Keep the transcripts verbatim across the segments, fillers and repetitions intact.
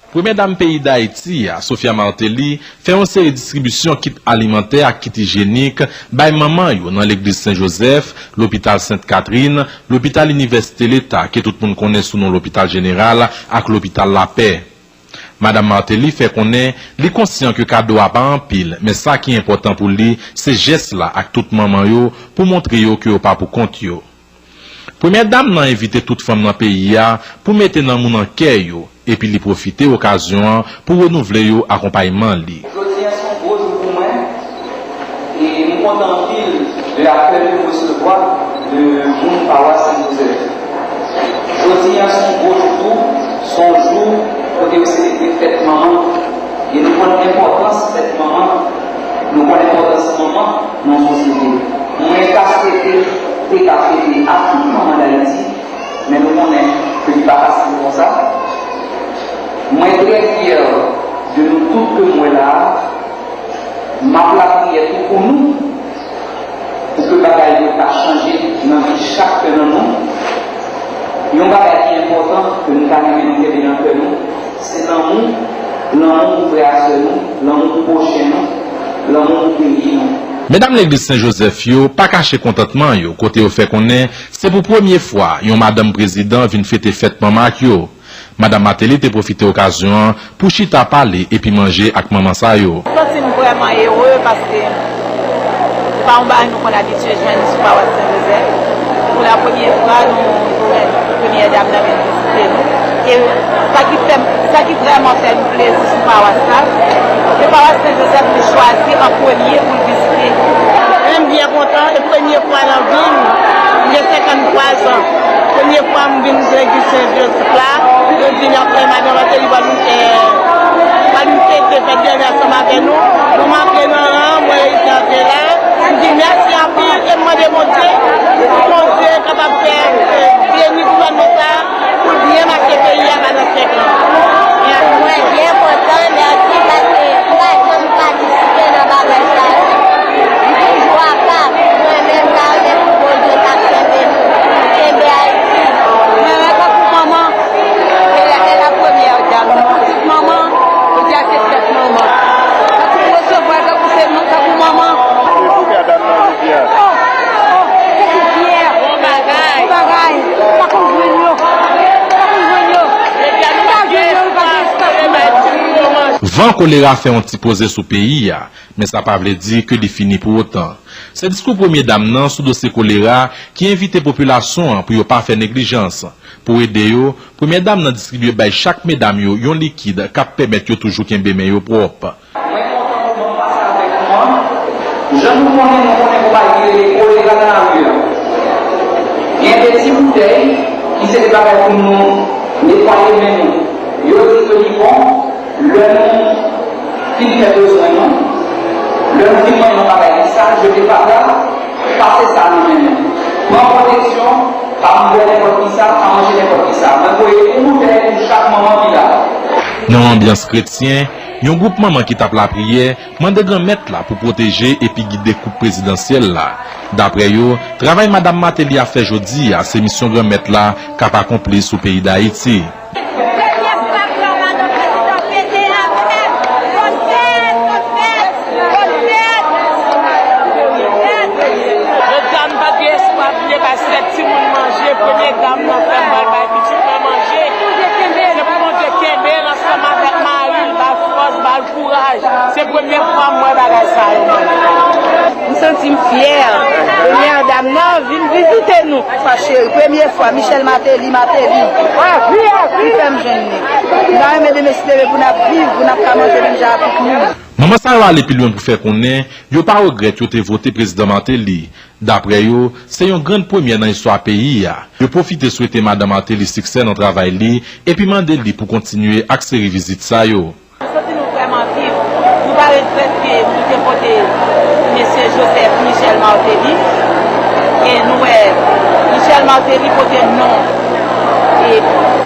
Premyè dam peyi Dayiti a, Sophia Martelly, fè yon seri distribisyon kit alimantè ak kit ijyenik bay manman yo nan legliz Sen Jozèf, lopital Sent Katrin, lopital Inivèsite Leta ke tout moun konnen sou non Lopital Jeneral ak Lopital Lapè. Madam Martelly fè konnen li konsyan ke kado a pa anpil, men sa ki enpòtan pou li, se jès la ak tout manman yo pou montre yo ke yo pa pou kont yo. Premyè dam nan envite tout fanm nan peyi a pou mete nanmou nan kè yo, epi li pwofite okazyon an pou renouvle yo akonpayman li. Jodi a se yon gwo jou pou mwen, e m kontan anpil de akèy ke m resevwa de moun pawas Sen Jozèf. Jodi a se yon gwo jou tou, se yon jou kote yo selebre fèt manman, e nou konn enpòtans fèt manman, nou konn enpòtans manman nan sosyete. Mwen ta swete te ka fete ak tout manman Dayiti, men nou konnen ke li pa fasil konsa. Mwen trè fyè de nou tout ke m wè la a. M ap lapriyè tou pou nou, pou ke bagay yo ka chanje nan vi chak nan nou. Yon bagay ki enpòtan ke nou ta renmen nou kenbe nan kè nou, se lanmou, lanmou pou frè ak sè nou, lanmou pou pwochen nou, lanmou pou peyi nou. Medam legliz Sen Jozèf yo pa kache kontantman yo kote yo fè konnen se pou premye fwa yon madanm prezidan vin fete fèt manman ak yo. Madam Martelly te pwofite okazyon an pou chita pale epi manje ak manman sa yo. M santi m vrèman ere paske se pa yon bagay nou konn abitye jwenn sou pawas Sen Jozèf. Pou la premye fwa, nou jwenn premyè dam nan vin vizite nou. E sa ki fè m, sa ki vrèman fè m plezi sou pawas la, se pawas Sen Jozèf li chwazi an premye pou l vizite. Men m byen kontan, e premye fwa nan vi m, m gen senkanntwa zan. Premye fwa m vin legliz Sen Jozèf la, yo di nan, eh, madan Martelly pral vin, eh, pral vin fete fèt dènye ansanm avè nou. Bon, m antre nan ran, mwen reyisi antre la. M di mèsi anpil e m mande Bondye pou Bondye kapab fè, eh, beni gouvènman sa a pou l byen mache peyi a pandan senk an. Mwen byen kontan, mèsi, paske m pa janm patisipe nan bagay sa yo. M toujou apa, mwen menm ta renmen pou Bondye ta kenbe nou, kenbe Ayiti. Mwen wè tankou manman, e la, e la premyè dam, pitit manman, jodi a se fèt manman. Tankou m resevwa l tankou se, tankou manman. Oh, oh, se ki fyè. Bon bagay. Bon bagay. Pa konn jwenn yo. Pa konn jwenn yo. Pa jwenn yo, pa gen espas pou yo. Van kolera fè yon ti poze sou peyi a, men sa pa vle di ke li fini pou otan. Se diskou premye dam nan sou dosye kolera ki envite popilasyon an pou yo pa fè neglijans. Pou ede yo, premyè dam nan distribye bay chak medam yo yon likid k ap pèmèt yo toujou kenbe men yo pwòp. Mwen kontan pou mwen pase avèk nou an. Jan nou konnen, nou konnen gon bagay ki rele kolera nan lari a. Gen de ti boutèy ki se de bagay pou nou netwaye men nou. Yo di ke li bon lè nou fin fè bezwen nou, lè nou fin manje yon bagay ki sal, jete pa la, pase sa nan men nou. Pran pwoteksyon, pa bwè nenpòt kisa, pa manje nenpòt kisa. Mwen voye yon boutèy pou chak manman ki la. Nan yon anbyans kretyen, yon gwoup manman ki t ap lapriyè mande Granmèt la pou pwoteje epi gide koup prezidansyèl la. Daprè yo, travay Madam Martelly ap fè jodi a se misyon Granmèt la k ap akonpli sou peyi Dayiti. Premye fwa m wè madan prezidan fete avè m. Bonne fête, bonne fête, bonne fête. Jodi a m pa t gen espwa pou m te bay sèt timoun manje, premye dam nan fè m pral bay pitit mwen manje. Se pou Bondye kenbe l ansanm avèk mari l, ba l fòs, ba l kouraj. Se premye fwa m wè bagay sa yo, mwen. M santi m fyè. Premyè dam nan vin vizite nou. Sa cheri, premye fwa, Michel Martelly, Martelly. Li fè m jwenn li. M ta renmen demen si Dye vle pou n ap viv, pou n ap ka manje menm jan ak tout moun. Manman sa yo ale pi lwen pou fè konnen yo pa regrèt yo te vote Prezidan Martelly. Daprè yo, se yon grann premyè nan istwa peyi a. Yo pwofite swete Madan Martelly siksè nan travay li epi mande li pou kontinye ak seri vizit sa yo. Nou santi nou vrèman viv. Nou pa regrèt ke nou te vote mesye Joseph Michel Martelly. E nou wè Michel Martelly pote non e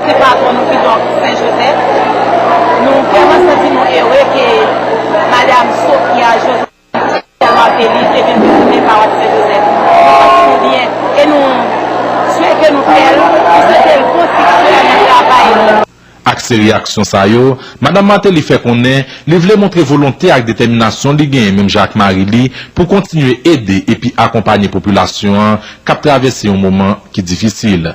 se patwon nou, kidonk Sen Joseph. Nou vrèman santi nou ere ke Madan Sophia Joseph Michel Martelly te vin vizite pawas Sen Joseph. Nou santi nou byen e nou swete nou fè l, nou swete l bon siksè nan travay li. Ak Malgre reyaksyon sa yo, Madanm Martelly fè konnen li vle montre volonte ak detèminasyon li genyen menm jan ak mari li pou kontinye ede epi akonpanye popilasyon an k ap travèse yon moman ki difisil.